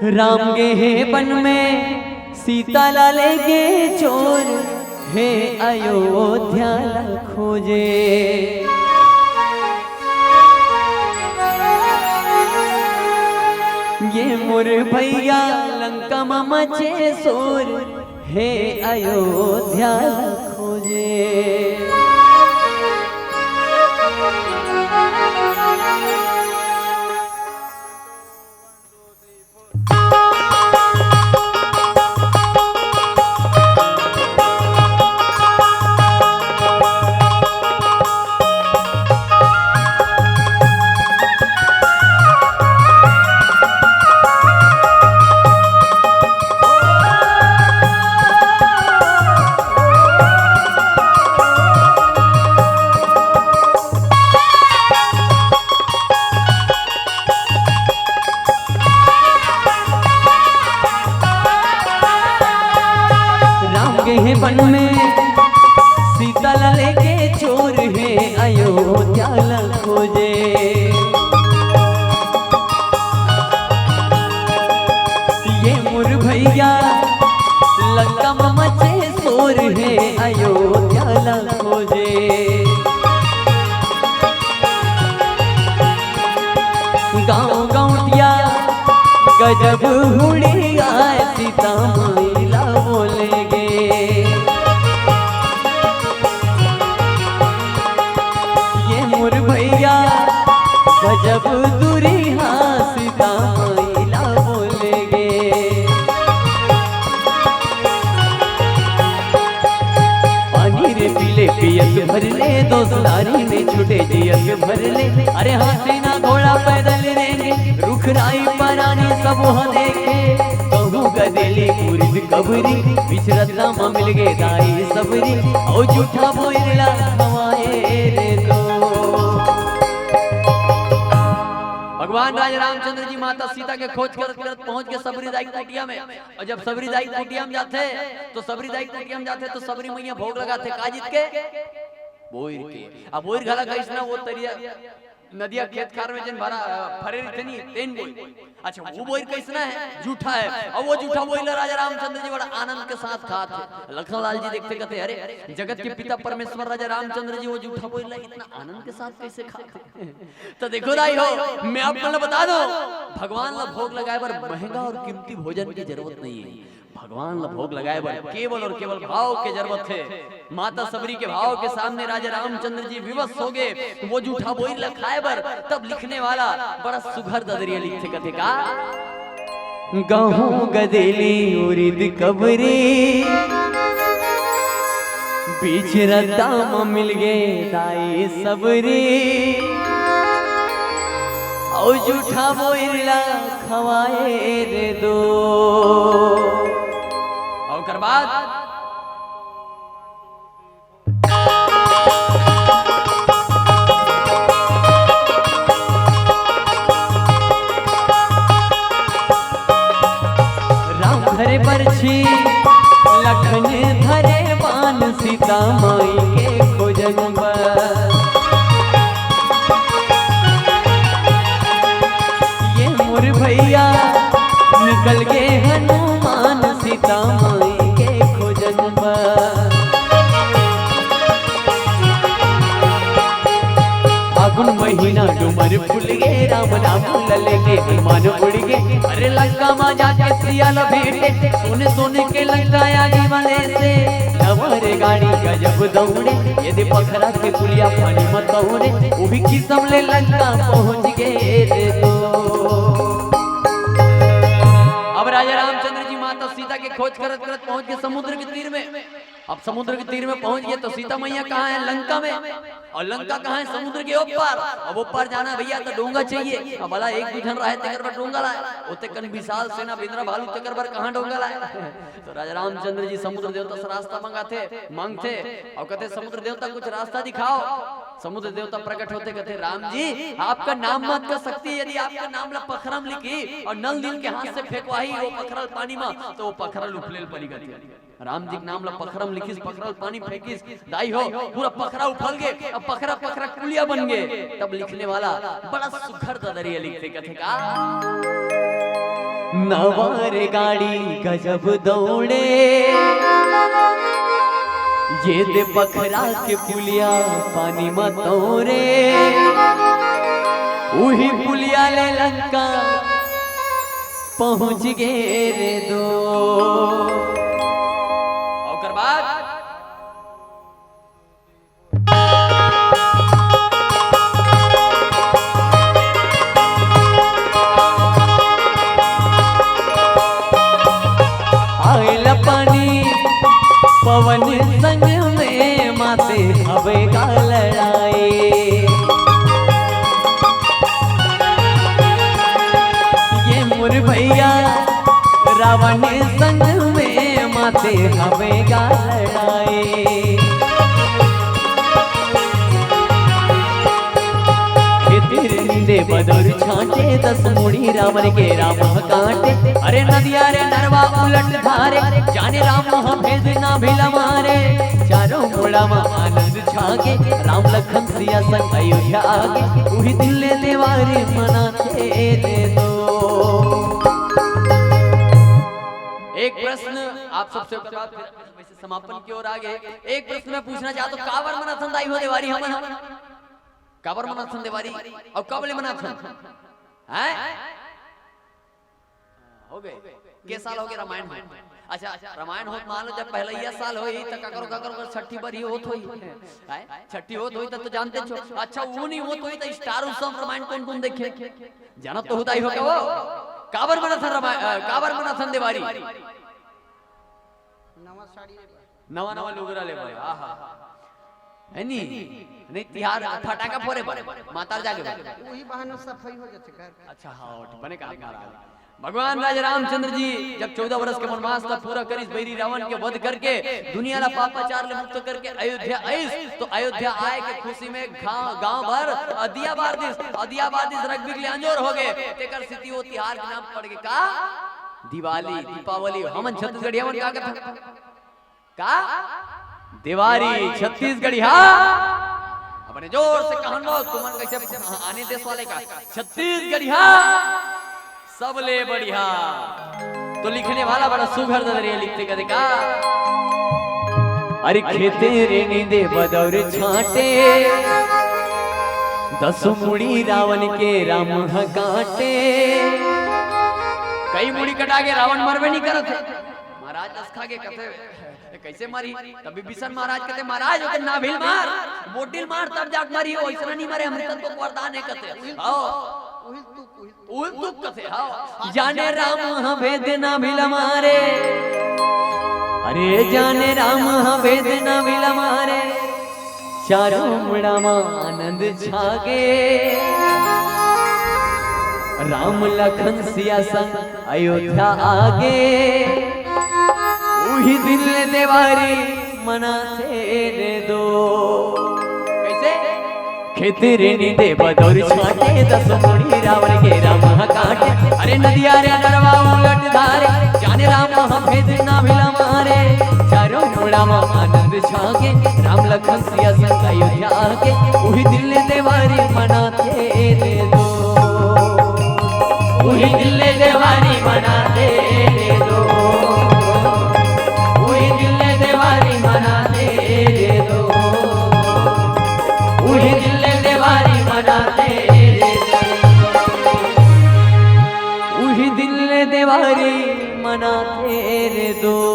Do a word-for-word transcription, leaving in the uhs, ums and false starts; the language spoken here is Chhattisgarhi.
राम गे हे बन में सीता ला लेगे चोर, हे अयोध्या ला खोजे। ये मोर भैया लंका म मचे शोर, हे अयोध्या ला खोजे। राम गे हे बन में सीता ला लेके चोर, हे अयोध्या ला खोजे। ये मोर भैया लंका म मचे शोर, हे अयोध्या ला खोजे। गाँव गौटिया गजब हुड़िया सीता माई ला बोले गे। ये मोर भैया गजब दुरिहा सीता माई ला बोले गे। पानी रे पीले पियत भर ले, दोस्त लारी में छूटे जियत भर ले। अरे हाथी ना घोड़ा पैदल रेंगे, रुख राई परानी सब वहाँ देखे। कहूँ गदेली उरिद कबरी, बिछरत रामा मिल गे दाई सबरी, औ जूठा बोइर ला खवाए रे तो। भगवान राज रामचंद्र जी माता सीता के खोज करत करत पहुंच के सबरी दाई कुटिया में। और जब सबरी दाई कुटिया में जाथे, तो सबरी दाई कुटिया में जाथे, तो सबरी मैया भोग लगाथे, का जीत के? बोइर के। अब बोइर घला कइसना, वो तरिया, नदिया खेत खार में जेन भरा, अ, फरे रहिथे नी, तेन बोइर। अच्छा, वो बोइर कइसना है? जूठा है। और वो जूठा बोइर ला राजा रामचंद्र जी बड़ा आनंद के साथ खात हे। लखन लाल जी देखथे, कहथे, "अरे, जगत के पिता परमेश्वर राजा रामचंद्र जी वो जूठा बोइर ला इतना आनंद के साथ कइसे खात हे?" तो देखो दाई हो, मैं आप मन ला बता दूं, भगवान ला भोग लगाए बर महंगा और कीमती भोजन की जरूरत नहीं है। भगवान ला भोग लगाए बर केवल और केवल भाव के जरूरत है। माता सबरी के भाव के सामने राजा रामचंद्र जी विवश हो गए। वो जूठा बोइर ला खाए बर, तब लिखने वाला बड़ा सुघर ददरिया लिखथे, कथे का? गहूं गदेली उरिद कबरी, बीच रद्दा म मिल गे दाई सबरी। अउ जूठा बोइर ला खवाए रे दो। अउ ओकर बाद राम धरे बरछी, लखन धरे बान, सीता माई के खोजन बर। ये मोर भैया निकल गे हनुमान, सीता माई के खोजन बर। फागुन महीना डूमर फूल गे, राम नाम ल लेके हनुमान उड़ गे। अरे लंका मा जाके सिया ल भेंटे, सोने सोने के लंका आगी वाले से। नवा रेलगाड़ी गजब दौड़े, ये दे पखरा के पुलिया पानी म तौड़े, वो भी किसम ले लंका पहुंच गे रे तो। अब राजा रामचंद्र जी माता सीता के खोज करत करत पहुंच गे समुद्र के तीर में। अब समुद्र के तीर में पहुंच गे तो सीता मैया कहाँ है? लंका में। अउ लंका कहाँ है? समुद्र के ओ पार। अब ओ पार जाना है भैया तो डोंगा चाहिए। अब भला एक दू झन रहे तेकर बर डोंगा लाए, ओते कन विशाल सेना बेंदरा भालू तेकर बर कहाँ डोंगा लाए? तो राजा रामचंद्र जी समुद्र देवता से रास्ता मंगाथे, मांगथे अउ कहथे, "समुद्र देवता कुछ रास्ता दिखाओ।" समुद्र देवता प्रकट होथे, कथे, "राम जी, आपका नाम मत का शक्ति, यदि आपका नाम ला पखरा म लिखही अउ नल नील के हाथ से फेंकवाही वो पखरा ल पानी म, त वो पखरा ल उफले ल परी," कथे। राम जी के नाम ला पखरा म लिखिस, पखरा ल पानी फेंकिस, दाई हो, पूरा पखरा उफल गे, अब पखरा, पखरा कुलिया बन गे। तब लिखने वाला बड़ा सुघर ददरिया लिखथे, कथे का, "नवा रे गाड़ी गजब दौड़े, ये दे पखरा के पुलिया पानी म तौरे, उही पुलिया ले लंका पहुंच गे रे दो।" ओकर बाद आयल पानी पवन संग में, माते हवे गा लड़ाई। ये मोर भैया रावण संग में, माते हवे गा लड़ाई। खेते रे नींदे बदर छांटे, दस मुड़ी रावण के राम ह काटे। अरे नदिया रे नरवा उलट धारे, जाने राम ह भेद ना भिलमारे। चारों मुड़ा म आनंद छागे, राम लखन सिया संग अयोध्या आगे। उही दिन ले देवारी मनाथे रे दो। एक प्रश्न आप सबसे, ओकर बाद फिर वैसे समापन की ओर आगे। एक प्रश्न मैं पूछना चाहता हूँ, काबर मनाथन दाई हो देवारी हमन? काबर मनाथन देवारी? अउ कब ले मनाथन? हैं? हो गे। के साल हो गे रामायण होत? अच्छा, रामायण होत मान लो, जब पहलइया साल होही, त ककरो, ककरो कर छट्ठी बरही होत होही। हैं? छट्ठी होत होही, त तो जानते छो। अच्छा, वो नहीं होत होही, त स्टार उत्सव रामायण कोन, कोन देखे? जानत तो हो दाई हो का वो? काबर मनाथन रामायण, अ, काबर मनाथन देवारी? नवा साड़ी ले बर। नवा नवा लुगरा ले बर। आहा। है नी? नहीं, तिहार फटाका फोड़े बर, मातार जागे बर। वही बहाना सफाई हो जाथे घर का। अच्छा, हाँ, बने कहा महाराज। भगवान राजा रामचंद्र जी जब चौदह वर्ष के वनवास ला पूरा करिस, बैरी रावण के वध करके, दुनिया ला पापाचार ले मुक्त करके अयोध्या आइस, तो अयोध्या आए के खुशी में गांव, गांव भर अदिया बार दिस, अदिया बार दिस, रग बिग ले अंजोर हो गे। तेकर सेती वो तिहार के नाम पड़ गे का? दिवाली, दीपावली। हमन छत्तीसगढ़िया मन का कथन? का? देवारी, छत्तीसगढ़िया। अपने जोर से कहन लो, तुमन कैसे आने देश वाले का? छत्तीसगढ़िया सबले बढ़िया। तो लिखने वाला बड़ा सुघर ददरिया लिखथे, कथे का? अरे खेते रे नींदे बदर छांटे, दस मुड़ी रावण के राम ह काटे। कई मुड़ी कटा के रावण मरबे नहीं करत हे। महाराज लसखा के कथे, "ए, कैसे मरी?" तब विभीषण महाराज कथे, "महाराज, ओके नाभिल मार, बोटिल मार, तब जाके मरी, ओइसना नहीं मरे, अमृतन तो वरदान है," कथे। हाँ। उहिल तुक, उहिल तुक। उहिल तुक कथे, हाँ। जाने राम ह भेद नाभिल मारे, अरे जाने राम ह भेद नाभिल मारे, चारों मुड़ा म आनंद छागे। राम लखन सिया संग अयोध्या आगे। उही दिन ले देवारी मनाथे रे दो। कैसे? खेते रे नींदे बदर छांटे, दस मुड़ी रावण के राम ह काटे। अरे नदिया रे नरवा उलट धारे, जाने राम ह भेद नाभिल मारे। चारों मुड़ा म आनंद छागे, राम लखन सिया संग अयोध्या आगे। उही दिन ले देवारी मनाथे रे दो। उही दिन ले देवारी मनाथे रे दो। उही दिन ले देवारी मनाथे रे दो। उही दिन ले देवारी मनाथे रे दो। उही दिन ले देवारी मनाथे रे दो।